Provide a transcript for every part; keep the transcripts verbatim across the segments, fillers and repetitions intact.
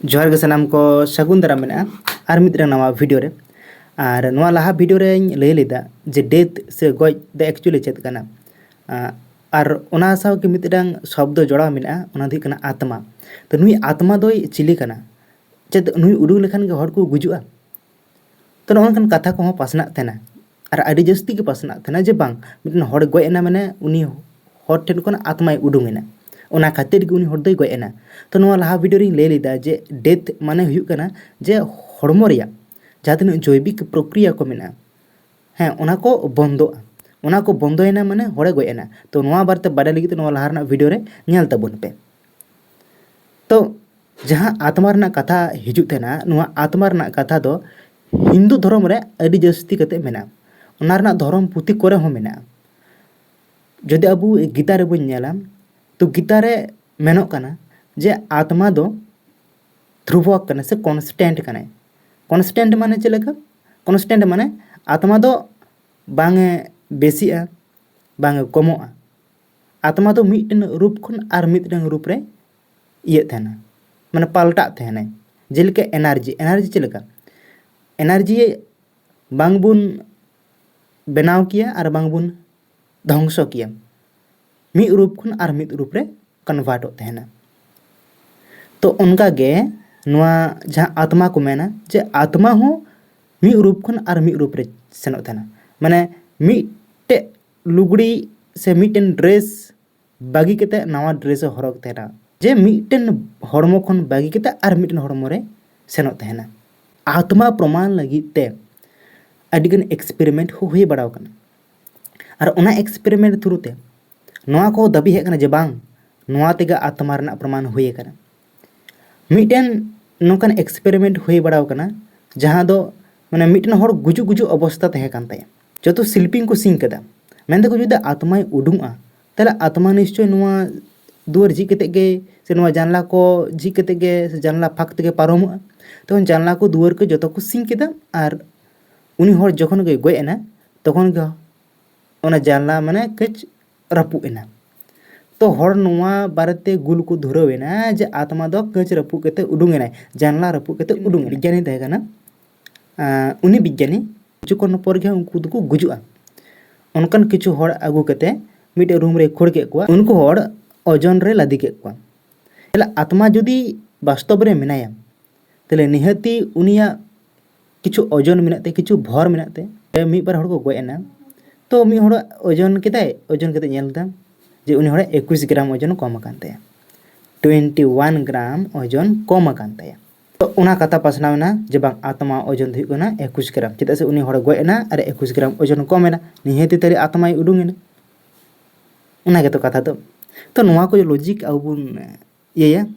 ᱡᱚᱦᱟᱨ ᱜᱮ ᱥᱟᱱᱟᱢ ᱠᱚ, ᱥᱟᱹᱜᱩᱱ ᱫᱟᱨᱟᱢ ᱢᱮᱱᱟᱜᱼᱟ ᱟᱨ ᱢᱤᱫᱴᱟᱝ ᱱᱟᱣᱟ ᱵᱷᱤᱰᱤᱭᱳ ᱨᱮ᱾ ᱟᱨ ᱱᱚᱣᱟ ᱞᱟᱦᱟ ᱵᱷᱤᱰᱤᱭᱳ ᱨᱮᱧ ᱞᱟᱹᱭ ᱞᱮᱫᱟ ᱡᱮ ᱰᱮᱛᱷ ᱥᱮ ᱜᱚᱡ ᱫᱚ ᱮᱠᱪᱩᱭᱮᱞᱤ ᱪᱮᱫ ᱠᱟᱱᱟ᱾ ᱟ, ᱟᱨ ᱚᱱᱟ ᱥᱟᱶᱜᱮ ᱢᱤᱫᱴᱟᱝ ᱥᱚᱵᱫᱚ ᱡᱚᱲᱟᱣ ᱢᱮᱱᱟᱜᱼᱟ, ᱚᱱᱟ ᱫᱚ ᱦᱩᱭᱩᱜ ᱠᱟᱱᱟ ᱟᱛᱢᱟ᱾ ᱛᱚ ᱱᱩᱭ ᱟᱛᱢᱟ ᱫᱚᱭ ᱪᱤᱞᱤ ᱠᱟᱱᱟ? ᱪᱮᱫ ᱱᱩᱭ ᱩᱰᱩᱠ ᱞᱮᱠᱷᱟᱱ ᱜᱮ ᱦᱚᱲ ᱠᱚ ᱜᱩᱡᱩᱜᱼᱟ? ᱛᱚ ᱱᱚᱜᱼᱚ ᱱᱚᱝᱠᱟᱱ ᱠᱟᱛᱷᱟ ᱠᱚᱦᱚᱸ ᱯᱟᱥᱱᱟᱜ ᱛᱟᱦᱮᱱᱟ᱾ ᱟᱨ ᱟᱹᱰᱤ ᱡᱟᱹᱥᱛᱤ ᱜᱮ ᱯᱟᱥᱱᱟᱜ ᱛᱟᱦᱮᱱᱟ ᱡᱮ ᱵᱟᱝ, ᱢᱤᱫᱴᱮᱱ ᱦᱚᱲ ᱜᱚᱡ ᱮᱱᱟ ᱢᱟᱱᱮ ᱩᱱᱤ ᱦᱚᱲ ᱴᱷᱮᱱ ᱠᱷᱚᱱ ᱟᱛᱢᱟᱭ ᱩᱰᱩᱝ ᱮᱱᱟ, ᱚᱱᱟ ᱠᱷᱟᱹᱛᱤᱨ ᱜᱮ ᱩᱱᱤ ᱦᱚᱲ ᱫᱚᱭ ᱜᱚᱡ ᱮᱱᱟ᱾ ᱛᱚ ᱱᱚᱣᱟ ᱞᱟᱦᱟ ᱵᱷᱤᱰᱤᱭᱳ ᱨᱤᱧ ᱞᱟᱹᱭ ᱞᱮᱫᱟ ᱡᱮ ᱰᱮᱛᱷ ᱢᱟᱱᱮ ᱦᱩᱭᱩᱜ ᱠᱟᱱᱟ ᱡᱮ ᱦᱚᱲᱢᱚ ᱨᱮᱭᱟᱜ ᱡᱟᱦᱟᱸ ᱛᱤᱱᱟᱹᱜ ᱡᱳᱭᱵᱤᱠ ᱯᱨᱚᱠᱨᱤᱭᱟ ᱠᱚ ᱢᱮᱱᱟᱜᱼᱟ, ᱦᱮᱸ, ᱚᱱᱟ ᱠᱚ ᱵᱚᱱᱫᱚᱜᱼᱟ᱾ ᱚᱱᱟ ᱠᱚ ᱵᱚᱱᱫᱚᱭᱮᱱᱟ ᱢᱟᱱᱮ ᱦᱚᱲᱮ ᱜᱚᱡ ᱮᱱᱟ᱾ ᱛᱚ ᱱᱚᱣᱟ ᱵᱟᱨᱮᱛᱮ ᱵᱟᱰᱟᱭ ᱞᱟᱹᱜᱤᱫ ᱛᱮ ᱱᱚᱣᱟ ᱞᱟᱦᱟ ᱨᱮᱱᱟᱜ ᱵᱷᱤᱰᱤᱭᱳ ᱨᱮ ᱧᱮᱞ ᱛᱟᱵᱚᱱ ᱯᱮ᱾ ᱛᱚ ᱡᱟᱦᱟᱸ ᱟᱛᱢᱟ ᱨᱮᱱᱟᱜ ᱠᱟᱛᱷᱟ ᱦᱤᱡᱩᱜ ᱛᱟᱦᱮᱱᱟ, ᱱᱚᱣᱟ ᱟᱛᱢᱟ ᱨᱮᱱᱟᱜ ᱠᱟᱛᱷᱟ ᱫᱚ ᱦᱤᱱᱫᱩ ᱫᱷᱚᱨᱚᱢ ᱨᱮ ᱟᱹᱰᱤ ᱡᱟᱹᱥᱛᱤ ᱠᱟᱛᱮ ᱢᱮᱱᱟᱜᱼᱟ᱾ ᱚᱱᱟ ᱨᱮᱱᱟᱜ ᱫᱷᱚᱨᱚᱢ ᱯᱩᱛᱷᱤ ᱠᱚᱨᱮ ᱦᱚᱸ ᱢᱮᱱᱟᱜᱼᱟ᱾ ᱡᱩᱫᱤ ᱟᱵᱚ ᱜᱤᱛᱟ ᱨᱮᱵᱚᱱ ᱧᱮᱞᱟ, ᱛᱚ ᱜᱤᱛᱟ ᱨᱮ ᱢᱮᱱᱚᱜ ᱠᱟᱱᱟ ᱡᱮ ᱟᱛᱢᱟ ᱫᱚ ᱫᱷᱨᱩᱵᱚᱠ ᱠᱟᱱᱟ ᱥᱮ ᱠᱚᱱᱥᱴᱮᱱᱴ ᱠᱟᱱᱟᱭ᱾ ᱠᱚᱱᱥᱴᱮᱱᱴ ᱢᱟᱱᱮ ᱪᱮᱫ ᱞᱮᱠᱟ? ᱠᱚᱱᱥᱴᱮᱱᱴ ᱢᱟᱱᱮ ᱟᱛᱢᱟ ᱫᱚ ᱵᱟᱝ ᱮ ᱵᱮᱥᱤᱜᱼᱟ, ᱵᱟᱝ ᱮ ᱠᱚᱢᱚᱜᱼᱟ᱾ ᱟᱛᱢᱟ ᱫᱚ ᱢᱤᱫᱴᱮᱱ ᱨᱩᱯ ᱠᱷᱚᱱ ᱟᱨ ᱢᱤᱫᱴᱮᱱ ᱨᱩᱯ ᱨᱮ ᱤᱭᱟᱹᱜ ᱛᱟᱦᱮᱱᱟ, ᱢᱟᱱᱮ ᱯᱟᱞᱴᱟᱜ ᱛᱟᱦᱮᱱᱟᱭ᱾ ᱡᱮᱞᱮᱠᱟ ᱮᱱᱟᱨᱡᱤ, ᱮᱱᱟᱨᱡᱤ ᱪᱮᱫ ᱞᱮᱠᱟ? ᱮᱱᱟᱨᱡᱤ ᱵᱟᱝ ᱵᱚᱱ ᱵᱮᱱᱟᱣ ᱠᱮᱭᱟ ᱟᱨ ᱵᱟᱝ ᱵᱚᱱ ᱫᱷᱚᱝᱥᱚ ᱠᱮᱭᱟ, ᱢᱤᱫ ᱨᱩᱯ ᱠᱷᱚᱱ ᱟᱨ ᱢᱤᱫ ᱨᱩᱯ ᱨᱮ ᱠᱚᱱᱵᱷᱟᱨᱴᱚᱜ ᱛᱟᱦᱮᱱᱟ᱾ ᱛᱚ ᱚᱱᱠᱟ ᱜᱮ ᱱᱚᱣᱟ ᱡᱟᱦᱟᱸ ᱟᱛᱢᱟ ᱠᱚ ᱢᱮᱱᱟ, ᱡᱮ ᱟᱛᱢᱟ ᱦᱚᱸ ᱢᱤᱫ ᱨᱩᱯ ᱠᱷᱚᱱ ᱟᱨ ᱢᱤᱫ ᱨᱩᱯ ᱨᱮ ᱥᱮᱱᱚᱜ ᱛᱟᱦᱮᱱᱟ᱾ ᱢᱟᱱᱮ ᱢᱤᱫᱴᱮᱡ ᱞᱩᱜᱽᱲᱤ ᱥᱮ ᱢᱤᱫᱴᱮᱱ ᱰᱨᱮᱥ ᱵᱟᱹᱜᱤ ᱠᱟᱛᱮ ᱱᱟᱣᱟ ᱰᱨᱮᱥ ᱮ ᱦᱚᱨᱚᱜ ᱛᱟᱦᱮᱱᱟ, ᱡᱮ ᱢᱤᱫᱴᱮᱱ ᱦᱚᱲᱢᱚ ᱠᱷᱚᱱ ᱵᱟᱹᱜᱤ ᱠᱟᱛᱮ ᱟᱨ ᱢᱤᱫᱴᱮᱱ ᱦᱚᱲᱢᱚ ᱨᱮ ᱥᱮᱱᱚᱜ ᱛᱟᱦᱮᱱᱟ᱾ ᱟᱛᱢᱟ ᱯᱨᱚᱢᱟᱱ ᱞᱟᱹᱜᱤᱫ ᱛᱮ ᱟᱹᱰᱤᱜᱟᱱ ᱮᱠᱥᱯᱮᱨᱤᱢᱮᱱᱴ ᱦᱚᱸ ᱦᱩᱭ ᱵᱟᱲᱟᱣ ᱠᱟᱱᱟ᱾ ᱟᱨ ᱚᱱᱟ ᱮᱠᱥᱯᱮᱨᱤᱢᱮᱱᱴ ᱛᱷᱨᱩ ᱛᱮ ᱱᱚᱣᱟ ᱠᱚ ᱫᱟᱹᱵᱤ ᱦᱮᱡ ᱠᱟᱱᱟ ᱡᱮ ᱵᱟᱝ, ᱱᱚᱣᱟ ᱛᱮᱜᱮ ᱟᱛᱢᱟ ᱨᱮᱱᱟᱜ ᱯᱨᱚᱢᱟᱱ ᱦᱩᱭ ᱟᱠᱟᱱᱟ᱾ ᱢᱤᱫᱴᱮᱱ ᱱᱚᱝᱠᱟᱱ ᱮᱠᱥᱯᱮᱨᱤᱢᱮᱱᱴ ᱦᱩᱭ ᱵᱟᱲᱟᱣ ᱠᱟᱱᱟ, ᱡᱟᱦᱟᱸ ᱫᱚ ᱢᱟᱱᱮ ᱢᱤᱫᱴᱮᱱ ᱦᱚᱲ ᱜᱩᱡᱩᱜ ᱜᱩᱡᱩᱜ ᱚᱵᱚᱥᱛᱟ ᱛᱟᱦᱮᱸ ᱠᱟᱱ ᱛᱟᱭᱟ, ᱡᱚᱛᱚ ᱥᱤᱞᱯᱤᱧ ᱠᱚ ᱥᱤᱧ ᱠᱮᱫᱟ, ᱢᱮᱱᱫᱟᱠᱚ ᱡᱩᱫᱤ ᱟᱛᱢᱟᱭ ᱩᱰᱩᱝᱚᱜᱼᱟ, ᱛᱟᱦᱞᱮ ᱟᱛᱢᱟ ᱱᱤᱥᱪᱚᱭ ᱱᱚᱣᱟ ᱫᱩᱣᱟᱹᱨ ᱡᱷᱤᱡ ᱠᱟᱛᱮ ᱜᱮ ᱥᱮ ᱱᱚᱣᱟ ᱡᱟᱱᱞᱟ ᱠᱚ ᱡᱷᱤᱡ ᱠᱟᱛᱮ ᱜᱮ ᱥᱮ ᱡᱟᱱᱞᱟ ᱯᱷᱟᱸᱠ ᱛᱮᱜᱮ ᱯᱟᱨᱚᱢᱚᱜᱼᱟ᱾ ᱛᱚᱠᱷᱚᱱ ᱡᱟᱱᱞᱟ ᱠᱚ ᱫᱩᱣᱟᱹᱨ ᱠᱚ ᱡᱚᱛᱚ ᱠᱚ ᱥᱤᱧ ᱠᱮᱫᱟ, ᱟᱨ ᱩᱱᱤ ᱦᱚᱲ ᱡᱚᱠᱷᱚᱱ ᱜᱮ ᱜᱚᱡ ᱮᱱᱟ, ᱛᱚᱠᱷᱚᱱ ᱜᱮ ᱚᱱᱟ ᱡᱟᱱᱞᱟ ᱢᱟᱱᱮ ᱠᱟᱹᱡ ᱨᱟᱹᱯᱩᱫ ᱮᱱᱟ᱾ ᱛᱚ ᱦᱚᱲ ᱱᱚᱣᱟ ᱵᱟᱨᱮᱛᱮ ᱜᱩᱞ ᱠᱚ ᱫᱷᱩᱨᱟᱹᱣ ᱮᱱᱟ ᱡᱮ ᱟᱛᱢᱟ ᱫᱚ ᱠᱟᱹᱪ ᱨᱟᱹᱯᱩᱫ ᱠᱟᱛᱮ ᱩᱰᱩᱝ ᱮᱱᱟᱭ, ᱡᱟᱱᱞᱟ ᱨᱟᱹᱯᱩᱫ ᱠᱟᱛᱮ ᱩᱰᱩᱝ ᱮᱱᱟᱭ᱾ ᱵᱤᱜᱽᱜᱟᱱᱤ ᱛᱟᱦᱮᱸ ᱠᱟᱱᱟ᱾ ᱟᱸ, ᱩᱱᱤ ᱵᱤᱜᱽᱜᱟᱱᱤ ᱠᱤᱪᱷᱩ ᱠᱷᱚᱱ ᱯᱚᱨ ᱜᱮ ᱩᱱᱠᱩ ᱫᱚᱠᱚ ᱜᱩᱡᱩᱜᱼᱟ᱾ ᱚᱱᱠᱟᱱ ᱠᱤᱪᱷᱩ ᱦᱚᱲ ᱟᱹᱜᱩ ᱠᱟᱛᱮ ᱢᱤᱫᱴᱮᱱ ᱨᱩᱢ ᱨᱮ ᱠᱷᱟᱹᱲ ᱠᱮᱫ ᱠᱚᱣᱟ᱾ ᱩᱱᱠᱩ ᱦᱚᱲ ᱳᱡᱚᱱ ᱨᱮ ᱞᱟᱫᱮ ᱠᱮᱫ ᱠᱚᱣᱟ᱾ ᱛᱟᱦᱞᱮ ᱟᱛᱢᱟ ᱡᱩᱫᱤ ᱵᱟᱥᱛᱚᱵ ᱨᱮ ᱢᱮᱱᱟᱭᱟ, ᱛᱟᱦᱞᱮ ᱱᱤᱦᱟᱹᱛᱤ ᱩᱱᱤᱭᱟᱜ ᱠᱤᱪᱷᱩ ᱳᱡᱚᱱ ᱢᱮᱱᱟᱜ ᱛᱮ, ᱠᱤᱪᱷᱩ ᱵᱷᱚᱨ ᱢᱮᱱᱟᱜ ᱛᱮ, ᱢᱤᱫ ᱵᱟᱨ ᱦᱚᱲ ᱠᱚ ᱜᱚᱡ ᱮᱱᱟ᱾ ᱛᱚ ᱢᱤᱫ ᱦᱚᱲ ᱳᱡᱚᱱ ᱠᱮᱫᱟᱭ, ᱳᱡᱚᱱ ᱠᱟᱛᱮ ᱧᱮᱞ ᱮᱫᱟ ᱡᱮ ᱩᱱᱤ ᱦᱚᱲᱟᱜ ᱮᱠᱩᱥ ᱜᱨᱟᱢ ᱳᱡᱚᱱ ᱠᱚᱢ ᱟᱠᱟᱱ ᱛᱟᱭᱟ, ᱴᱩᱭᱮᱱᱴᱤ ᱳᱣᱟᱱ ᱜᱨᱟᱢ ᱳᱡᱚᱱ ᱠᱚᱢ ᱟᱠᱟᱱ ᱛᱟᱭᱟ᱾ ᱛᱚ ᱚᱱᱟ ᱠᱟᱛᱷᱟ ᱯᱟᱥᱱᱟᱣ ᱮᱱᱟ ᱡᱮ ᱵᱟᱝ, ᱟᱛᱢᱟ ᱳᱡᱚᱱ ᱫᱚ ᱦᱩᱭᱩᱜ ᱠᱟᱱᱟ ᱮᱠᱩᱥ ᱜᱨᱟᱢ, ᱪᱮᱫᱟᱜ ᱥᱮ ᱩᱱᱤ ᱦᱚᱲ ᱜᱚᱡ ᱮᱱᱟ ᱟᱨ ᱮᱠᱩᱥ ᱜᱨᱟᱢ ᱳᱡᱚᱱ ᱠᱚᱢ ᱮᱱᱟ, ᱱᱤᱦᱟᱹᱛᱤ ᱛᱟᱦᱞᱮ ᱟᱛᱢᱟᱭ ᱩᱰᱩᱝ ᱮᱱᱟ᱾ ᱚᱱᱟ ᱜᱮᱛᱚ ᱠᱟᱛᱷᱟ ᱫᱚ᱾ ᱛᱚ ᱱᱚᱣᱟ ᱠᱚ ᱞᱚᱡᱤᱠ ᱟᱵᱚ ᱵᱚᱱ ᱤᱭᱟᱹᱭᱟ,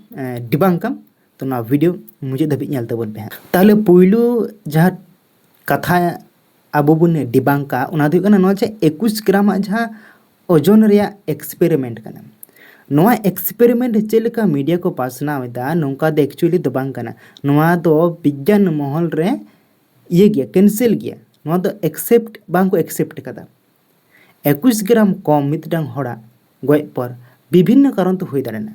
ᱰᱤᱵᱟᱝᱠᱟᱢ᱾ ᱛᱚ ᱱᱚᱣᱟ ᱵᱷᱤᱰᱤᱭᱳ ᱢᱩᱪᱟᱹᱫ ᱫᱷᱟᱹᱵᱤᱡ ᱧᱮᱞ ᱛᱟᱵᱚᱱ ᱯᱮ ᱦᱟᱸᱜ᱾ ᱛᱟᱦᱞᱮ ᱯᱩᱭᱞᱩ ᱡᱟᱦᱟᱸ ᱠᱟᱛᱷᱟ ᱟᱵᱚ ᱵᱚᱱ ᱰᱤᱵᱟᱝᱠᱟ, ᱚᱱᱟ ᱫᱚ ᱦᱩᱭᱩᱜ ᱠᱟᱱᱟ ᱱᱚᱣᱟ ᱡᱮ ᱮᱠᱩᱥ ᱜᱨᱟᱢᱟᱜ ᱡᱟᱦᱟᱸ ᱳᱡᱚᱱ ᱨᱮᱭᱟᱜ ᱮᱠᱥᱯᱮᱨᱤᱢᱮᱱᱴ ᱠᱟᱱᱟ᱾ ᱱᱚᱣᱟ ᱮᱠᱥᱯᱮᱨᱤᱢᱮᱱᱴ ᱪᱮᱫ ᱞᱮᱠᱟ ᱢᱤᱰᱤᱭᱟ ᱠᱚ ᱯᱟᱥᱱᱟᱣ ᱮᱫᱟ, ᱱᱚᱝᱠᱟ ᱫᱚ ᱮᱠᱪᱩᱭᱮᱞᱤ ᱫᱚ ᱵᱟᱝ ᱠᱟᱱᱟ᱾ ᱱᱚᱣᱟ ᱫᱚ ᱵᱤᱜᱽᱜᱟᱱ ᱢᱚᱦᱚᱞ ᱨᱮ ᱤᱭᱟᱹ ᱜᱮᱭᱟ, ᱠᱮᱱᱥᱮᱞ ᱜᱮᱭᱟ᱾ ᱱᱚᱣᱟ ᱫᱚ ᱮᱠᱥᱮᱯᱴ ᱵᱟᱝ ᱠᱚ ᱮᱠᱥᱮᱯᱴ ᱠᱟᱫᱟ᱾ ᱮᱠᱩᱥ ᱜᱨᱟᱢ ᱠᱚᱢ ᱢᱤᱫᱴᱟᱝ ᱦᱚᱲᱟᱜ ᱜᱚᱡ ᱯᱚᱨ ᱵᱤᱵᱷᱤᱱᱱᱚ ᱠᱟᱨᱚᱱ ᱛᱮ ᱦᱩᱭ ᱫᱟᱲᱮᱭᱟᱜᱼᱟ᱾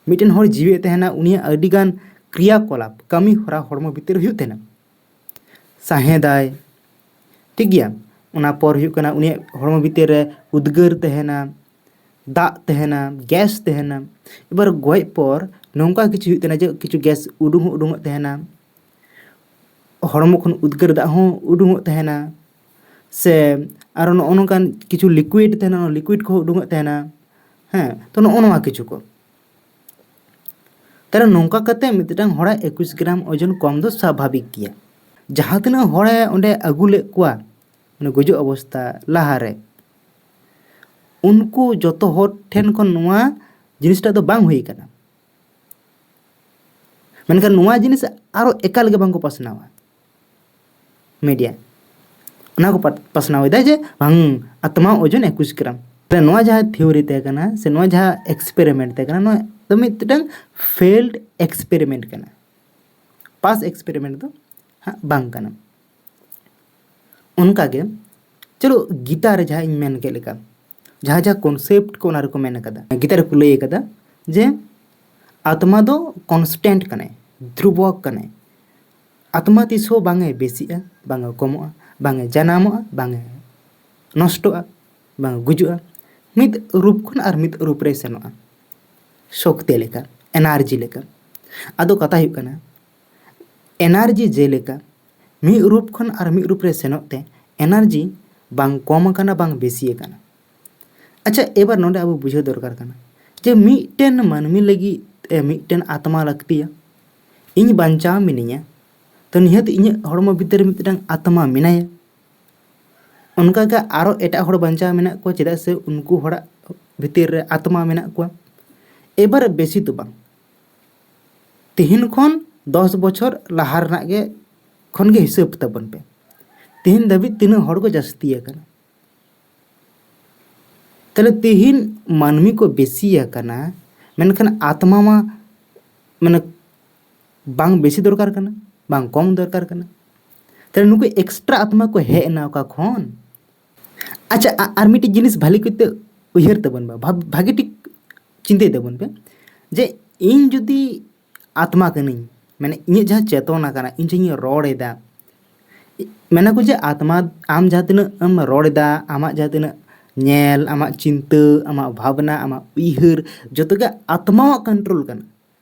ᱢᱤᱫᱴᱮᱱ ᱦᱚᱲ ᱡᱤᱣᱮᱫ ᱛᱟᱦᱮᱱᱟ, ᱩᱱᱤᱭᱟᱜ ᱟᱹᱰᱤᱜᱟᱱ ᱠᱨᱤᱭᱟᱠᱚᱞᱟᱯ, ᱠᱟᱹᱢᱤ ᱦᱚᱨᱟ ᱦᱚᱲᱢᱚ ᱵᱷᱤᱛᱤᱨ ᱨᱮ ᱦᱩᱭᱩᱜ ᱛᱟᱦᱮᱱᱟ᱾ ᱥᱟᱦᱮᱸᱫᱟᱭ, ᱴᱷᱤᱠ ᱜᱮᱭᱟ᱾ ᱚᱱᱟ ᱯᱚᱨ ᱦᱩᱭᱩᱜ ᱠᱟᱱᱟ ᱩᱱᱤᱭᱟᱜ ᱦᱚᱲᱢᱚ ᱵᱷᱤᱛᱤᱨ ᱨᱮ ᱩᱫᱽᱜᱟᱹᱨ ᱛᱟᱦᱮᱱᱟ, ᱫᱟᱜ ᱛᱟᱦᱮᱱᱟ, ᱜᱮᱥ ᱛᱟᱦᱮᱱᱟ᱾ ᱮᱵᱟᱨ ᱜᱚᱡ ᱯᱚᱨ ᱱᱚᱝᱠᱟ ᱠᱤᱪᱷᱩ ᱦᱩᱭᱩᱜ ᱛᱟᱦᱮᱱᱟ ᱡᱮ ᱠᱤᱪᱷᱩ ᱜᱮᱥ ᱩᱰᱩᱝ ᱦᱚᱸ ᱩᱰᱩᱝᱚᱜ ᱛᱟᱦᱮᱱᱟ, ᱦᱚᱲᱢᱚ ᱠᱷᱚᱱ ᱩᱫᱽᱜᱟᱹᱨ ᱫᱟᱜ ᱦᱚᱸ ᱩᱰᱩᱝᱚᱜ ᱛᱟᱦᱮᱱᱟ, ᱥᱮ ᱟᱨᱚ ᱱᱚᱜᱼᱚ ᱱᱚᱝᱠᱟᱱ ᱠᱤᱪᱷᱩ ᱞᱤᱠᱩᱭᱤᱰ ᱛᱟᱦᱮᱱᱟ, ᱚᱱᱟ ᱞᱤᱠᱩᱭᱤᱰ ᱠᱚᱦᱚᱸ ᱩᱰᱩᱝᱚᱜ ᱛᱟᱦᱮᱱᱟ᱾ ᱦᱮᱸ, ᱛᱚ ᱱᱚᱜᱼᱚ ᱱᱚᱣᱟ ᱠᱤᱪᱷᱩ ᱠᱚ᱾ ᱛᱟᱦᱞᱮ ᱱᱚᱝᱠᱟ ᱠᱟᱛᱮ ᱢᱤᱫᱴᱟᱝ ᱦᱚᱲᱟᱜ ᱮᱠᱩᱥ ᱜᱨᱟᱢ ᱳᱡᱚᱱ ᱠᱚᱢ ᱫᱚ ᱥᱟᱵᱷᱟᱵᱤᱠ ᱜᱮᱭᱟ᱾ ᱡᱟᱦᱟᱸ ᱛᱤᱱᱟᱹᱜ ᱦᱚᱲᱮ ᱚᱸᱰᱮ ᱟᱹᱜᱩ ᱞᱮᱫ ᱠᱚᱣᱟ, ᱢᱟᱱᱮ ᱜᱩᱡᱩᱜ ᱚᱵᱚᱥᱛᱟ ᱞᱟᱦᱟᱨᱮ, ᱩᱱᱠᱩ ᱡᱚᱛᱚ ᱦᱚᱲ ᱴᱷᱮᱱ ᱠᱷᱚᱱ ᱱᱚᱣᱟ ᱡᱤᱱᱤᱥᱴᱟᱜ ᱫᱚ ᱵᱟᱝ ᱦᱩᱭ ᱟᱠᱟᱱᱟ᱾ ᱢᱮᱱᱠᱷᱟᱱ ᱱᱚᱣᱟ ᱡᱤᱱᱤᱥ ᱟᱨᱚ ᱮᱠᱟᱞ ᱜᱮ ᱵᱟᱝ ᱠᱚ ᱯᱟᱥᱱᱟᱣᱟ ᱢᱤᱰᱤᱭᱟ᱾ ᱚᱱᱟ ᱠᱚ ᱯᱟᱥᱱᱟᱣ ᱮᱫᱟ ᱡᱮ ᱵᱟᱝ, ᱟᱛᱢᱟ ᱳᱡᱚᱱ ᱮᱠᱩᱥ ᱜᱨᱟᱢ᱾ ᱛᱟᱦᱞᱮ ᱱᱚᱣᱟ ᱡᱟᱦᱟᱸ ᱛᱷᱤᱣᱨᱤ ᱛᱟᱦᱮᱸ ᱠᱟᱱᱟ ᱥᱮ ᱱᱚᱣᱟ ᱡᱟᱦᱟᱸ ᱮᱠᱥᱯᱮᱨᱤᱢᱮᱱᱴ ᱛᱟᱦᱮᱸ ᱠᱟᱱᱟ, ᱱᱚᱣᱟ ᱫᱚ ᱢᱤᱫᱴᱟᱝ ᱯᱷᱮᱞᱰ ᱮᱠᱥᱯᱮᱨᱤᱢᱮᱱᱴ ᱠᱟᱱᱟ, ᱯᱟᱥ ᱮᱠᱥᱯᱮᱨᱤᱢᱮᱱᱴ ᱫᱚ ᱦᱟᱸᱜ ᱵᱟᱝ ᱠᱟᱱᱟ᱾ ᱚᱱᱠᱟᱜᱮ ᱪᱚᱞᱚ ᱜᱤᱛᱟ ᱨᱮ ᱡᱟᱦᱟᱸ ᱤᱧ ᱢᱮᱱ ᱠᱮᱫ ᱞᱮᱠᱟ, ᱡᱟᱦᱟᱸ ᱡᱟᱦᱟᱸ ᱠᱚᱱᱥᱮᱯᱴ ᱠᱚ, ᱚᱱᱟ ᱨᱮᱠᱚ ᱢᱮᱱ ᱟᱠᱟᱫᱟ᱾ ᱜᱤᱛᱟᱹ ᱨᱮᱠᱚ ᱞᱟᱹᱭ ᱟᱠᱟᱫᱟ ᱡᱮ ᱟᱛᱢᱟ ᱫᱚ ᱠᱚᱱᱥᱴᱮᱱᱴ ᱠᱟᱱᱟᱭ, ᱫᱷᱨᱩᱵᱚᱠ ᱠᱟᱱᱟᱭ᱾ ᱟᱛᱢᱟ ᱛᱤᱥ ᱦᱚᱸ ᱵᱟᱝ ᱮ ᱵᱮᱥᱤᱜᱼᱟ, ᱵᱟᱝ ᱮ ᱠᱚᱢᱚᱜᱼᱟ, ᱵᱟᱝ ᱮ ᱡᱟᱱᱟᱢᱚᱜᱼᱟ, ᱵᱟᱝ ᱮ ᱱᱚᱥᱴᱚᱜᱼᱟ, ᱵᱟᱝ ᱮ ᱜᱩᱡᱩᱜᱼᱟ᱾ ᱢᱤᱫ ᱨᱩᱯ ᱠᱷᱚᱱ ᱟᱨ ᱢᱤᱫ ᱨᱩᱯ ᱨᱮ ᱥᱮᱱᱚᱜᱼᱟ, ᱥᱚᱠᱛᱤ ᱞᱮᱠᱟ, ᱮᱱᱟᱨᱡᱤ ᱞᱮᱠᱟ᱾ ᱟᱫᱚ ᱠᱟᱛᱷᱟ ᱦᱩᱭᱩᱜ ᱠᱟᱱᱟ, ᱮᱱᱟᱨᱡᱤ ᱡᱮᱞᱮᱠᱟ ᱢᱤᱫ ᱨᱩᱯ ᱠᱷᱚᱱ ᱟᱨ ᱢᱤᱫ ᱨᱩᱯ ᱨᱮ ᱥᱮᱱᱚᱜ ᱛᱮ ᱮᱱᱟᱨᱡᱤ ᱵᱟᱝ ᱠᱚᱢ ᱟᱠᱟᱱᱟ, ᱵᱟᱝ ᱵᱮᱥᱤ ᱟᱠᱟᱱᱟ᱾ ᱟᱪᱪᱷᱟ, ᱮᱵᱟᱨ ᱱᱚᱰᱮ ᱟᱵᱚ ᱵᱩᱡᱷᱟᱹᱣ ᱫᱚᱨᱠᱟᱨ ᱠᱟᱱᱟ ᱡᱮ ᱢᱤᱫᱴᱮᱱ ᱢᱟᱹᱱᱢᱤ ᱞᱟᱹᱜᱤᱫ ᱛᱮ ᱢᱤᱫᱴᱮᱱ ᱟᱛᱢᱟ ᱞᱟᱹᱠᱛᱤᱭᱟ᱾ ᱤᱧ ᱵᱟᱧᱪᱟᱣ ᱢᱤᱱᱟᱹᱧᱟ, ᱛᱚ ᱱᱤᱦᱟᱹᱛ ᱤᱧᱟᱹᱜ ᱦᱚᱲᱢᱚ ᱵᱷᱤᱛᱤᱨ ᱨᱮ ᱢᱤᱫᱴᱟᱝ ᱟᱛᱢᱟ ᱢᱮᱱᱟᱭᱟ᱾ ᱚᱱᱠᱟᱜᱮ ᱟᱨᱚ ᱮᱴᱟᱜ ᱦᱚᱲ ᱵᱟᱧᱪᱟᱣ ᱢᱮᱱᱟᱜ ᱠᱚᱣᱟ, ᱪᱮᱫᱟᱜ ᱥᱮ ᱩᱱᱠᱩ ᱦᱚᱲᱟᱜ ᱵᱷᱤᱛᱤᱨ ᱨᱮ ᱟᱛᱢᱟ ᱢᱮᱱᱟᱜ ᱠᱚᱣᱟ᱾ ᱮᱵᱟᱨ ᱵᱮᱥᱤ ᱫᱚ ᱵᱟᱝ, ᱛᱤᱦᱤᱧ ᱠᱷᱚᱱ ᱫᱚᱥ ᱵᱚᱪᱷᱚᱨ ᱞᱟᱦᱟ ᱨᱮᱱᱟᱜ ᱜᱮ ᱠᱷᱚᱱ ᱜᱮ ᱦᱤᱥᱟᱹᱵ ᱛᱟᱵᱚᱱ ᱯᱮ, ᱛᱤᱦᱤᱧ ᱫᱷᱟᱹᱵᱤᱡ ᱛᱤᱱᱟᱹᱜ ᱦᱚᱲ ᱠᱚ ᱡᱟᱹᱥᱛᱤ ᱟᱠᱟᱱᱟ᱾ ᱛᱟᱦᱞᱮ ᱛᱤᱦᱤᱧ ᱢᱟᱹᱱᱢᱤ ᱠᱚ ᱵᱮᱥᱤ ᱟᱠᱟᱱᱟ, ᱢᱮᱱᱠᱷᱟᱱ ᱟᱛᱢᱟ ᱢᱟ ᱢᱟᱱᱮ ᱵᱟᱝ ᱵᱮᱥᱤ ᱫᱚᱨᱠᱟᱨ ᱠᱟᱱᱟ, ᱵᱟᱝ ᱠᱚᱢ ᱫᱚᱨᱠᱟᱨ ᱠᱟᱱᱟ᱾ ᱛᱟᱦᱞᱮ ᱱᱩᱠᱩ ᱮᱠᱥᱴᱨᱟ ᱟᱛᱢᱟ ᱠᱚ ᱦᱮᱡ ᱮᱱᱟ ᱚᱠᱟ ᱠᱷᱚᱱ? ᱟᱪᱪᱷᱟ, ᱟ- ᱟᱨ ᱢᱤᱫᱴᱤᱡ ᱡᱤᱱᱤᱥ ᱵᱷᱟᱞᱤ ᱠᱚᱛᱮ ᱩᱭᱦᱟᱹᱨ ᱛᱟᱵᱚᱱ ᱯᱮ, ᱵᱷᱟᱵ- ᱵᱷᱟᱜᱮ ᱴᱷᱤᱠ ᱪᱤᱱᱛᱟᱹᱭ ᱛᱟᱵᱚᱱ ᱯᱮ ᱡᱮ ᱤᱧ ᱡᱩᱫᱤ ᱟᱛᱢᱟ ᱠᱟᱹᱱᱟᱹᱧ, ᱢᱟᱱᱮ ᱤᱧᱟᱹᱜ ᱡᱟᱦᱟᱸ ᱪᱮᱛᱚᱱᱟ ᱠᱟᱱᱟ, ᱤᱧ ᱡᱟᱦᱟᱸᱧ ᱨᱚᱲ ᱮᱫᱟ, ᱢᱮᱱᱟ ᱠᱚ ᱡᱮ ᱟᱛᱢᱟ, ᱟᱢ ᱡᱟᱦᱟᱸ ᱛᱤᱱᱟᱹᱜ ᱮᱢ ᱨᱚᱲ ᱮᱫᱟ, ᱟᱢᱟᱜ ᱡᱟᱦᱟᱸ ᱛᱤᱱᱟᱹᱜ ᱧᱮᱞ, ᱟᱢᱟᱜ ᱪᱤᱱᱛᱟᱹ, ᱟᱢᱟᱜ ᱵᱷᱟᱵᱽᱱᱟ, ᱟᱢᱟᱜ ᱩᱭᱦᱟᱹᱨ, ᱡᱚᱛᱚ ᱜᱮ ᱟᱛᱢᱟᱣᱟᱜ ᱠᱚᱱᱴᱨᱳᱞ ᱠᱟᱱᱟ᱾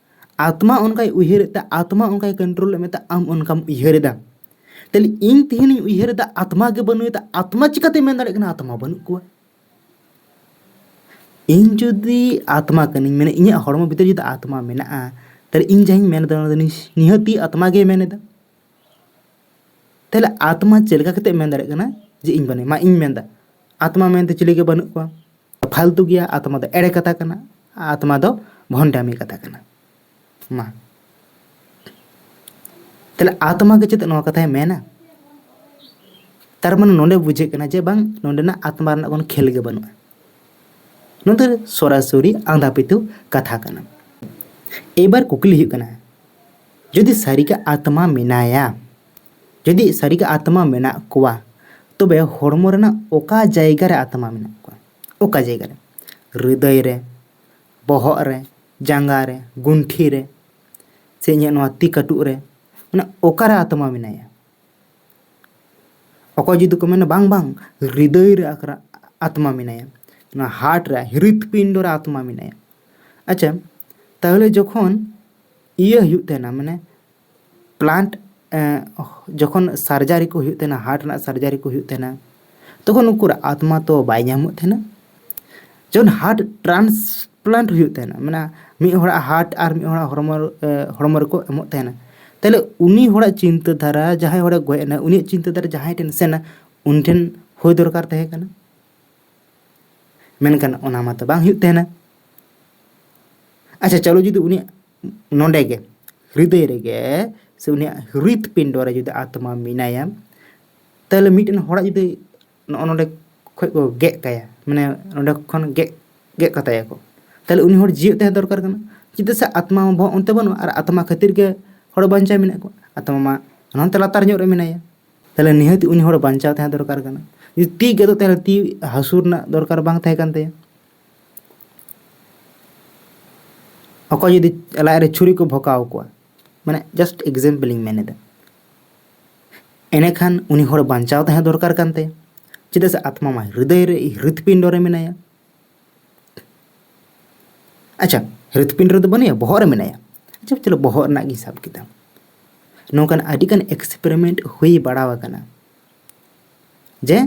ᱟᱛᱢᱟ ᱚᱱᱠᱟᱭ ᱩᱭᱦᱟᱹᱨᱮᱫ ᱛᱮ, ᱟᱛᱢᱟ ᱚᱱᱠᱟᱭ ᱠᱚᱱᱴᱨᱳᱞ ᱮᱫ ᱢᱮᱛᱮ ᱟᱢ ᱚᱱᱠᱟᱢ ᱩᱭᱦᱟᱹᱨ ᱮᱫᱟ᱾ ᱛᱟᱦᱞᱮ ᱤᱧ ᱛᱮᱦᱮᱧᱤᱧ ᱩᱭᱦᱟᱹᱨ ᱮᱫᱟ ᱟᱛᱢᱟ ᱜᱮ ᱵᱟᱹᱱᱩᱜ ᱮᱫᱟ, ᱟᱛᱢᱟ ᱪᱤᱠᱟᱹᱛᱮ ᱢᱮᱱ ᱫᱟᱲᱮᱭᱟᱜ ᱠᱟᱱᱟ ᱟᱛᱢᱟ ᱵᱟᱹᱱᱩᱜ ᱠᱚᱣᱟ? ᱤᱧ ᱡᱩᱫᱤ ᱟᱛᱢᱟ ᱠᱟᱹᱱᱟᱹᱧ, ᱢᱟᱱᱮ ᱤᱧᱟᱹᱜ ᱦᱚᱲᱢᱚ ᱵᱷᱤᱛᱨᱤ ᱡᱩᱫᱤ ᱟᱛᱢᱟ ᱢᱮᱱᱟᱜᱼᱟ, ᱛᱟᱦᱞᱮ ᱤᱧ ᱡᱟᱦᱟᱸᱧ ᱢᱮᱱ ᱮᱫᱟ ᱚᱱᱟ ᱫᱚ ᱱᱤᱥ- ᱱᱤᱦᱟᱹᱛᱤ ᱟᱛᱢᱟ ᱜᱮ ᱢᱮᱱ ᱮᱫᱟ᱾ ᱛᱟᱦᱞᱮ ᱟᱛᱢᱟ ᱪᱮᱫ ᱞᱮᱠᱟ ᱠᱟᱛᱮ ᱢᱮᱱ ᱫᱟᱲᱮᱭᱟᱜ ᱠᱟᱱᱟ ᱡᱮ ᱤᱧ ᱵᱟᱹᱱᱩᱧ? ᱢᱟ ᱤᱧ ᱢᱮᱱ ᱮᱫᱟ ᱟᱛᱢᱟ ᱢᱮᱱᱛᱮ ᱪᱤᱞᱤ ᱜᱮ ᱵᱟᱹᱱᱩᱜ ᱠᱚᱣᱟ, ᱯᱷᱟᱞᱛᱩ ᱜᱮᱭᱟ, ᱟᱛᱢᱟ ᱫᱚ ᱮᱲᱮ ᱠᱟᱛᱷᱟ ᱠᱟᱱᱟ, ᱟᱛᱢᱟ ᱫᱚ ᱵᱷᱚᱱᱰᱟᱢᱤ ᱠᱟᱛᱷᱟ ᱠᱟᱱᱟ᱾ ᱢᱟ ᱛᱟᱦᱞᱮ ᱟᱛᱢᱟ ᱜᱮ ᱪᱮᱫ ᱱᱚᱣᱟ ᱠᱟᱛᱷᱟᱭ ᱢᱮᱱᱟ? ᱛᱟᱨ ᱢᱟᱱᱮ ᱱᱚᱰᱮ ᱵᱩᱡᱷᱟᱹᱜ ᱠᱟᱱᱟ ᱡᱮ ᱵᱟᱝ, ᱱᱚᱰᱮᱱᱟᱜ ᱟᱛᱢᱟ ᱨᱮᱱᱟᱜ ᱠᱳᱱᱳ ᱠᱷᱮᱞ ᱜᱮ ᱵᱟᱹᱱᱩᱜᱼᱟ᱾ ᱱᱚᱣᱟ ᱫᱚ ᱥᱚᱨᱟᱥᱚᱨᱤ ᱟᱸᱫᱷᱟ ᱯᱟᱹᱛᱭᱟᱹᱣ ᱠᱟᱛᱷᱟ ᱠᱟᱱᱟ᱾ ᱮᱵᱟᱨ ᱠᱩᱠᱞᱤ ᱦᱩᱭᱩᱜ ᱠᱟᱱᱟ, ᱡᱩᱫᱤ ᱥᱟᱹᱨᱤᱜᱮ ᱟᱛᱢᱟ ᱢᱮᱱᱟᱭᱟ, ᱡᱩᱫᱤ ᱥᱟᱹᱨᱤᱜᱮ ᱟᱛᱢᱟ ᱢᱮᱱᱟᱜ ᱠᱚᱣᱟ, ᱛᱚᱵᱮ ᱦᱚᱲᱢᱚ ᱨᱮᱱᱟᱜ ᱚᱠᱟ ᱡᱟᱭᱜᱟ ᱨᱮ ᱟᱛᱢᱟ ᱢᱮᱱᱟᱜ ᱠᱚᱣᱟ? ᱚᱠᱟ ᱡᱟᱭᱜᱟ ᱨᱮ? ᱦᱨᱤᱫᱟᱹᱭ ᱨᱮ, ᱵᱚᱦᱚᱜ ᱨᱮ, ᱡᱟᱸᱜᱟ ᱨᱮ, ᱜᱩᱱᱴᱷᱤ ᱨᱮ, ᱥᱮ ᱤᱧᱟᱹᱜ ᱱᱚᱣᱟ ᱛᱤ ᱠᱟᱹᱴᱩᱵ ᱨᱮ, ᱢᱟᱱᱮ ᱚᱠᱟᱨᱮ ᱟᱛᱢᱟ ᱢᱮᱱᱟᱭᱟ? ᱚᱠᱚᱭ ᱡᱩᱫᱤ ᱠᱚ ᱢᱮᱱᱟ, "ᱵᱟᱝ, ᱵᱟᱝ, ᱦᱨᱤᱫᱟᱹᱭ ᱨᱮ ᱟᱠᱨᱟ-, ᱟᱛᱢᱟ ᱢᱮᱱᱟᱭᱟ, ᱱᱚᱣᱟ ᱦᱟᱨᱴ ᱨᱮ, ᱦᱨᱤᱛᱯᱤᱱᱰᱚ ᱨᱮ ᱟᱛᱢᱟ ᱢᱮᱱᱟᱭᱟ᱾" ᱟᱪᱪᱷᱟ, ᱛᱟᱦᱚᱞᱮ ᱡᱚᱠᱷᱚᱱ ᱤᱭᱟᱹ ᱦᱩᱭᱩᱜ ᱛᱟᱦᱮᱱᱟ, ᱢᱟᱱᱮ ᱯᱞᱟᱱᱴ, ᱡᱚᱠᱷᱚᱱ ᱥᱟᱨᱡᱟᱨᱤ ᱠᱚ ᱦᱩᱭᱩᱜ ᱛᱟᱦᱮᱱᱟ, ᱦᱟᱨᱴ ᱨᱮᱱᱟᱜ ᱥᱟᱨᱡᱟᱨᱤ ᱠᱚ ᱦᱩᱭᱩᱜ ᱛᱟᱦᱮᱱᱟ, ᱛᱚᱠᱷᱚᱱ ᱩᱱᱠᱩᱨᱟᱜ ᱟᱛᱢᱟ ᱛᱚ ᱵᱟᱭ ᱧᱟᱢᱚᱜ ᱛᱟᱦᱮᱱᱟ᱾ ᱡᱚᱠᱷᱚᱱ ᱦᱟᱨᱴ ᱴᱨᱟᱱᱥᱯᱞᱟᱱᱴ ᱦᱩᱭᱩᱜ ᱛᱟᱦᱮᱱᱟ, ᱢᱟᱱᱮ ᱢᱤᱫ ᱦᱚᱲᱟᱜ ᱦᱟᱨᱴ ᱟᱨ ᱢᱤᱫ ᱦᱚᱲᱟᱜ ᱦᱚᱲᱢᱚ, ᱮ, ᱦᱚᱲᱢᱚ ᱨᱮᱠᱚ ᱮᱢᱚᱜ ᱛᱟᱦᱮᱱᱟ, ᱛᱟᱦᱞᱮ ᱩᱱᱤ ᱦᱚᱲᱟᱜ ᱪᱤᱱᱛᱟᱹ ᱫᱷᱟᱨᱟ, ᱡᱟᱦᱟᱸᱭ ᱦᱚᱲᱮ ᱜᱚᱡ ᱮᱱᱟ, ᱩᱱᱤᱭᱟᱜ ᱪᱤᱱᱛᱟᱹ ᱫᱷᱟᱨᱟ ᱡᱟᱦᱟᱸᱭ ᱴᱷᱮᱱ ᱥᱮᱱᱟ, ᱩᱱᱤ ᱴᱷᱮᱱ ᱦᱩᱭ ᱫᱚᱨᱠᱟᱨ ᱛᱟᱦᱮᱸ ᱠᱟᱱᱟ᱾ ᱢᱮᱱᱠᱷᱟᱱ ᱚᱱᱟ ᱢᱟᱛᱚ ᱵᱟᱝ ᱦᱩᱭᱩᱜ ᱛᱟᱦᱮᱱᱟ᱾ ᱟᱪᱪᱷᱟ, ᱪᱚᱞᱚ, ᱡᱩᱫᱤ ᱩᱱᱤᱭᱟᱜ ᱱᱚᱰᱮ ᱜᱮ, ᱦᱨᱤᱫᱟᱹᱭ ᱨᱮᱜᱮ, ᱥᱮ ᱩᱱᱤᱭᱟᱜ ᱦᱨᱤᱛ ᱯᱤᱱᱰᱚ ᱨᱮ ᱡᱩᱫᱤ ᱟᱛᱢᱟ ᱢᱮᱱᱟᱭᱟ, ᱛᱟᱦᱞᱮ ᱢᱤᱫᱴᱮᱱ ᱦᱚᱲᱟᱜ ᱡᱩᱫᱤ ᱱᱚᱜᱼᱚ ᱱᱚᱰᱮ ᱠᱷᱚᱡ ᱠᱚ ᱜᱮᱫ ᱠᱟᱭᱟ, ᱢᱟᱱᱮ ᱱᱚᱰᱮ ᱠᱷᱚᱱ ᱜᱮᱫ, ᱜᱮᱫ ᱠᱟᱛᱟᱭᱟᱠᱚ, ᱛᱟᱦᱞᱮ ᱩᱱᱤ ᱦᱚᱲ ᱡᱤᱣᱮᱫ ᱛᱟᱦᱮᱸ ᱫᱚᱨᱠᱟᱨ ᱠᱟᱱᱟ᱾ ᱪᱮᱫᱟᱜ ᱥᱮ ᱟᱛᱢᱟ ᱢᱟ ᱵᱚᱦᱚᱜ ᱚᱱᱛᱮ ᱵᱟᱹᱱᱩᱜᱼᱟ, ᱟᱨ ᱟᱛᱢᱟ ᱠᱷᱟᱹᱛᱤᱨ ᱜᱮ ᱦᱚᱲ ᱵᱟᱧᱪᱟᱣ ᱢᱮᱱᱟᱜ ᱠᱚᱣᱟ᱾ ᱟᱛᱢᱟ ᱢᱟ ᱦᱟᱱᱛᱮ ᱞᱟᱛᱟᱨ ᱧᱚᱜ ᱨᱮ ᱢᱮᱱᱟᱭᱟ, ᱛᱟᱦᱞᱮ ᱱᱤᱦᱟᱹᱛ ᱩᱱᱤ ᱦᱚᱲ ᱵᱟᱧᱪᱟᱣ ᱛᱟᱦᱮᱸ ᱫᱚᱨᱠᱟᱨ ᱠᱟᱱᱟ᱾ ᱡᱩᱫᱤ ᱛᱤ ᱜᱮᱫᱚᱜ ᱛᱟᱦᱮᱸ, ᱛᱤ ᱦᱟᱹᱥᱩ ᱨᱮᱱᱟᱜ ᱫᱚᱨᱠᱟᱨ ᱵᱟᱝ ᱛᱟᱦᱮᱸ ᱠᱟᱱ ᱛᱟᱭᱟ᱾ ᱚᱠᱚᱭ ᱡᱩᱫᱤ ᱞᱟᱡ ᱨᱮ ᱪᱷᱩᱨᱤ ᱠᱚ ᱵᱷᱚᱸᱠᱟᱣ ᱠᱚᱣᱟ, ᱢᱟᱱᱮ just example ᱤᱧ ᱢᱮᱱ ᱮᱫᱟ, ᱮᱸᱰᱮᱠᱷᱟᱱ ᱩᱱᱤ ᱦᱚᱲ ᱵᱟᱧᱪᱟᱣ ᱛᱟᱦᱮᱸ ᱫᱚᱨᱠᱟᱨ ᱠᱟᱱ ᱛᱟᱭᱟ, ᱪᱮᱫᱟᱜ ᱥᱮ ᱟᱛᱢᱟ ᱢᱟ ᱦᱨᱤᱫᱟᱹᱭ ᱨᱮ, ᱦᱨᱤᱛᱯᱤᱱᱰᱚ ᱨᱮ ᱢᱮᱱᱟᱭᱟ᱾ ᱟᱪᱪᱷᱟ, ᱦᱨᱤᱛᱯᱤᱱᱰᱚ ᱨᱮᱫᱚ ᱵᱟᱹᱱᱩᱭᱟ, ᱵᱚᱦᱚᱜ ᱨᱮ ᱢᱮᱱᱟᱭᱟ᱾ ᱟᱪᱪᱷᱟ, ᱪᱚᱞᱚ, ᱵᱚᱦᱚᱜ ᱨᱮᱱᱟᱜ ᱜᱤᱧ ᱥᱟᱵ ᱠᱮᱫᱟ᱾ ᱱᱚᱝᱠᱟᱱ ᱟᱹᱰᱤᱜᱟᱱ experiment ᱦᱩᱭ ᱵᱟᱲᱟ ᱟᱠᱟᱱᱟ ᱡᱮ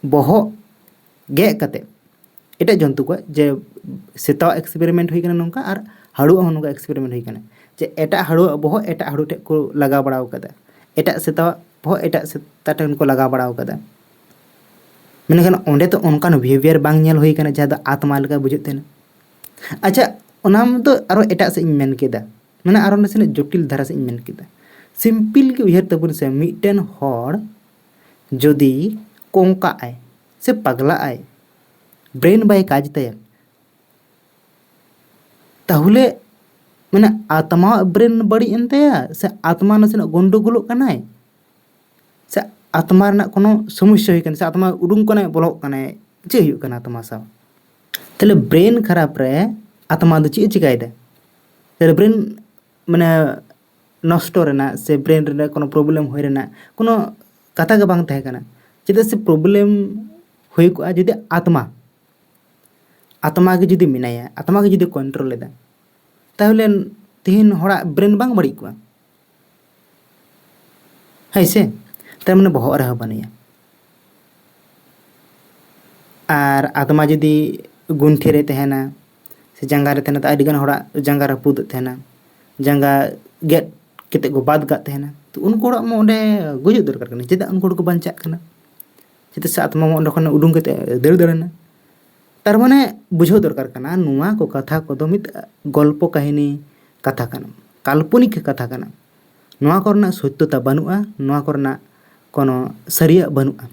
ᱵᱚᱦᱚᱜ ᱜᱮᱫ ᱠᱟᱛᱮ ᱮᱴᱟᱜ ᱡᱚᱱᱛᱩ ᱠᱚᱣᱟᱜ, ᱡᱮ ᱥᱮᱛᱟᱣᱟᱜ experiment ᱦᱩᱭ ᱠᱟᱱᱟ ᱱᱚᱝᱠᱟ, ᱟᱨ ᱦᱟᱹᱲᱩᱣᱟᱜ ᱦᱚᱸ ᱱᱚᱝᱠᱟ experiment ᱦᱩᱭ ᱠᱟᱱᱟ, ᱡᱮ ᱮᱴᱟᱜ ᱦᱟᱹᱲᱩᱣᱟᱜ ᱵᱚᱦᱚᱜ ᱮᱴᱟᱜ ᱦᱟᱹᱲᱩ ᱴᱷᱮᱱ ᱠᱚ ᱞᱟᱜᱟᱣ ᱵᱟᱲᱟ ᱟᱠᱟᱫᱟ, ᱮᱴᱟᱜ ᱥᱮᱛᱟᱣᱟᱜ ᱵᱚᱦᱚᱜ ᱮᱴᱟᱜ ᱥᱮᱛᱟ ᱴᱷᱮᱱ ᱠᱚ ᱞᱟᱜᱟᱣ ᱵᱟᱲᱟ ᱟᱠᱟᱫᱟ᱾ ᱢᱮᱱᱠᱷᱟᱱ ᱚᱸᱰᱮ ᱛᱚ ᱚᱱᱠᱟᱱ behaviour ᱵᱟᱝ ᱧᱮᱞ ᱦᱩᱭ ᱠᱟᱱᱟ ᱡᱟᱦᱟᱸ ᱫᱚ ᱟᱛᱢᱟ ᱞᱮᱠᱟ ᱵᱩᱡᱷᱟᱹᱜ ᱛᱟᱦᱮᱱᱟ᱾ ᱟᱪᱪᱷᱟ, ᱚᱱᱟ ᱫᱚ ᱟᱨᱚ ᱮᱴᱟᱜ ᱥᱮᱫ ᱤᱧ ᱢᱮᱱ ᱠᱮᱫᱟ, ᱢᱟᱱᱮ ᱟᱨᱚ ᱱᱟᱥᱮᱱᱟᱜ ᱡᱚᱴᱤᱞ ᱫᱷᱟᱨᱟ ᱥᱮᱫ ᱤᱧ ᱢᱮᱱ ᱠᱮᱫᱟ᱾ Simple ᱜᱮ ᱩᱭᱦᱟᱹᱨ ᱛᱟᱵᱚᱱ ᱥᱮ, ᱢᱤᱫᱴᱮᱱ ᱦᱚᱲ ᱡᱩᱫᱤ ᱠᱚᱝᱠᱟᱜ ᱟᱭ ᱥᱮ ᱯᱟᱜᱽᱞᱟᱜ ᱟᱭ, brain ᱵᱟᱭ ᱠᱟᱡᱽ ᱛᱟᱭᱟ, ᱛᱟᱦᱚᱞᱮ ᱢᱟᱱᱮ ᱟᱛᱢᱟᱣᱟᱜ brain ᱵᱟᱹᱲᱤᱡ ᱮᱱ ᱛᱟᱭᱟ, ᱥᱮ ᱟᱛᱢᱟ ᱱᱟᱥᱮᱱᱟᱜ ᱜᱚᱱᱰᱳᱜᱳᱞᱚᱜ ᱠᱟᱱᱟᱭ, ᱥᱮ ᱟᱛᱢᱟ ᱨᱮᱱᱟᱜ ᱠᱳᱱᱳ ᱥᱚᱢᱚᱥᱥᱟ ᱦᱩᱭ ᱠᱟᱱᱟ, ᱥᱮ ᱟᱛᱢᱟ ᱩᱰᱩᱝ ᱠᱟᱱᱟᱭ, ᱵᱚᱞᱚᱜ ᱠᱟᱱᱟᱭ, ᱪᱮᱫ ᱦᱩᱭᱩᱜ ᱠᱟᱱᱟ ᱟᱛᱢᱟ ᱥᱟᱶ? ᱛᱟᱦᱞᱮ ᱵᱨᱮᱱ ᱠᱷᱟᱨᱟᱯ ᱨᱮ ᱟᱛᱢᱟ ᱫᱚ ᱪᱮᱫ ᱮ ᱪᱤᱠᱟᱭᱮᱫᱟ? ᱛᱟᱦᱞᱮ ᱵᱨᱮᱱ ᱢᱟᱱᱮ ᱱᱚᱥᱴᱚ ᱨᱮᱱᱟᱜ ᱥᱮ ᱵᱨᱮᱱ ᱨᱮᱱᱟᱜ ᱠᱳᱱᱳ ᱯᱨᱚᱵᱞᱮᱢ ᱦᱩᱭ ᱨᱮᱱᱟᱜ ᱠᱳᱱᱳ ᱠᱟᱛᱷᱟ ᱜᱮ ᱵᱟᱝ ᱛᱟᱦᱮᱸ ᱠᱟᱱᱟ᱾ ᱪᱮᱫᱟᱜ ᱥᱮ ᱯᱨᱚᱵᱞᱮᱢ ᱦᱩᱭ ᱠᱚᱜᱼᱟ ᱡᱩᱫᱤ ᱟᱛᱢᱟ, ᱟᱛᱢᱟ ᱜᱮ ᱡᱩᱫᱤ ᱢᱮᱱᱟᱭᱟ, ᱟᱛᱢᱟ ᱜᱮ ᱡᱩᱫᱤ ᱠᱚᱱᱴᱨᱳᱞ ᱮᱫᱟ, ᱛᱟᱦᱚᱞᱮ ᱛᱮᱦᱮᱧ ᱦᱚᱲᱟᱜ ᱵᱨᱮᱱ ᱵᱟᱝ ᱵᱟᱹᱲᱤᱡ ᱠᱚᱜᱼᱟ? ᱦᱳᱭ ᱥᱮ? ᱛᱟᱨ ᱢᱟᱱᱮ ᱵᱚᱦᱚᱜ ᱨᱮᱦᱚᱸ ᱵᱟᱹᱱᱩᱭᱟ᱾ ᱟᱨ ᱟᱛᱢᱟ ᱡᱩᱫᱤ ᱜᱩᱱᱴᱷᱤ ᱨᱮ ᱛᱟᱦᱮᱱᱟ ᱥᱮ ᱡᱟᱸᱜᱟ ᱨᱮ ᱛᱟᱦᱮᱱᱟ, ᱛᱚ ᱟᱹᱰᱤᱜᱟᱱ ᱦᱚᱲᱟᱜ ᱡᱟᱸᱜᱟ ᱨᱟᱹᱯᱩᱫᱚᱜ ᱛᱟᱦᱮᱱᱟ, ᱡᱟᱸᱜᱟ ᱜᱮᱫ ᱠᱟᱛᱮ ᱠᱚ ᱵᱟᱫ ᱠᱟᱜ ᱛᱟᱦᱮᱱᱟ, ᱛᱚ ᱩᱱᱠᱩ ᱦᱚᱲᱟᱜ ᱢᱟ ᱚᱸᱰᱮ ᱜᱩᱡᱩᱜ ᱫᱚᱨᱠᱟᱨ ᱠᱟᱱᱟ᱾ ᱪᱮᱫᱟᱜ ᱩᱱᱠᱩ ᱦᱚᱲ ᱠᱚ ᱵᱟᱧᱪᱟᱜ ᱠᱟᱱᱟ? ᱪᱮᱫᱟᱜ ᱥᱮ ᱟᱛᱢᱟ ᱢᱟ ᱚᱸᱰᱮ ᱠᱷᱚᱱ ᱩᱰᱩᱝ ᱠᱟᱛᱮ ᱫᱟᱹᱲ ᱫᱟᱲᱮᱱᱟ᱾ ᱛᱟᱨ ᱢᱟᱱᱮ ᱵᱩᱡᱷᱟᱹᱣ ᱫᱚᱨᱠᱟᱨ ᱠᱟᱱᱟ, ᱱᱚᱣᱟ ᱠᱚ ᱠᱟᱛᱷᱟ ᱠᱚᱫᱚ ᱢᱤᱫ ᱜᱚᱞᱯᱚ ᱠᱟᱹᱦᱱᱤ ᱠᱟᱛᱷᱟ ᱠᱟᱱᱟ, ᱠᱟᱞᱯᱚᱱᱤᱠ ᱠᱟᱛᱷᱟ ᱠᱟᱱᱟ᱾ ᱱᱚᱣᱟ ᱠᱚᱨᱮᱱᱟᱜ ᱥᱚᱛᱭᱚᱛᱟ ᱵᱟᱹᱱᱩᱜᱼᱟ, ᱱᱚᱣᱟ ᱠᱚᱨᱮᱱᱟᱜ ᱠᱳᱱᱳ ᱥᱟᱹᱨᱤᱭᱟᱜ ᱵᱟᱹᱱᱩᱜᱼᱟ᱾